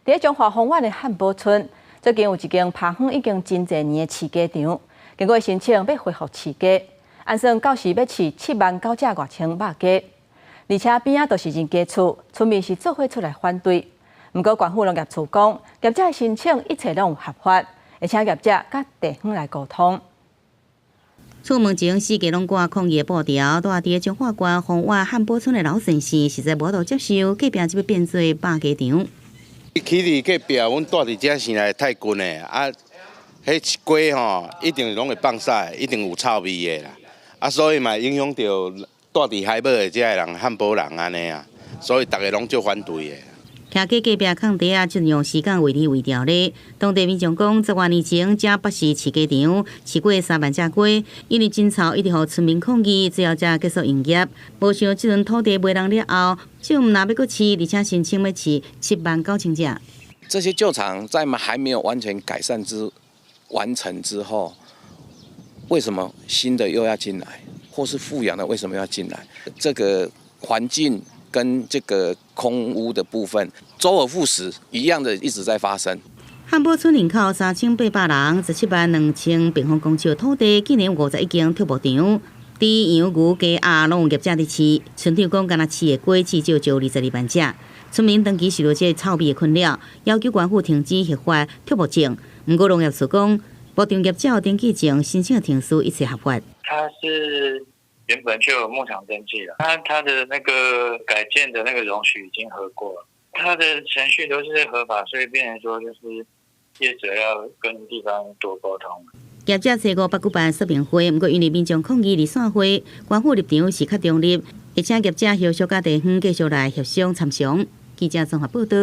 佇彰化豐原的漢寶村，最近有一間拍荒已經真濟年的飼雞場，經過申請欲恢復飼雞，按算到時欲飼7萬9隻外千肉雞，而且邊仔就是人家厝，村民是做伙出來反對。毋過縣府農業處講，業者的申請一切攏有合法，會請業者佮地方來溝通。厝門前四界攏掛抗議的布條，蹛佇彰化縣豐原漢寶村的老先生實在無法度接受，隔壁這欲變做肉雞場。起佇隔壁，阮蹛佇遮生來太近的，啊，彼雞吼一定攏會放屎，一定有臭味的啦，啊，所以嘛影響著蹛佇海寶的遮的人，漢寶人按呢啊，所以逐家攏足反對的。徛佇隔壁空地仔，這段時間圍裡圍掉咧。當地民眾講，10外年前，遮北是飼雞場，飼過3萬隻雞，因為真臭，一直予村民抗議，最後才結束營業。無想這陣土地賣人了後，就毋但欲閣飼，而且申請欲飼7萬9千隻。這些舊廠在還沒有完全改善之完成之後，為什麼新的又要進來，或是復養的為什麼要進來？這個環境跟這個空污的部分，周而復始，一樣的一直在發生。漢寶村人口3800人，17萬2千平方公尺土地，竟然有51間畜牧場，豬、羊、牛、雞、鴨攏有業者佇飼。村長講，干焦飼的雞至少就22萬隻。村民長期受著這個臭味的困擾，要求縣府停止核發畜牧證。毋過農業處講，牧場業者有登記證，申請的程序一切合法。他是原本就有牧場登記了，他的那個改建的那個容許已經核過了，他的程序都是合法，所以變成說就是業者要跟地方多溝通。業者初五捌舉辦說明會，毋過因為民眾抗議而散會，縣府立場是較中立，會請業者後續佮地方繼續來協商參詳。記者綜合報導。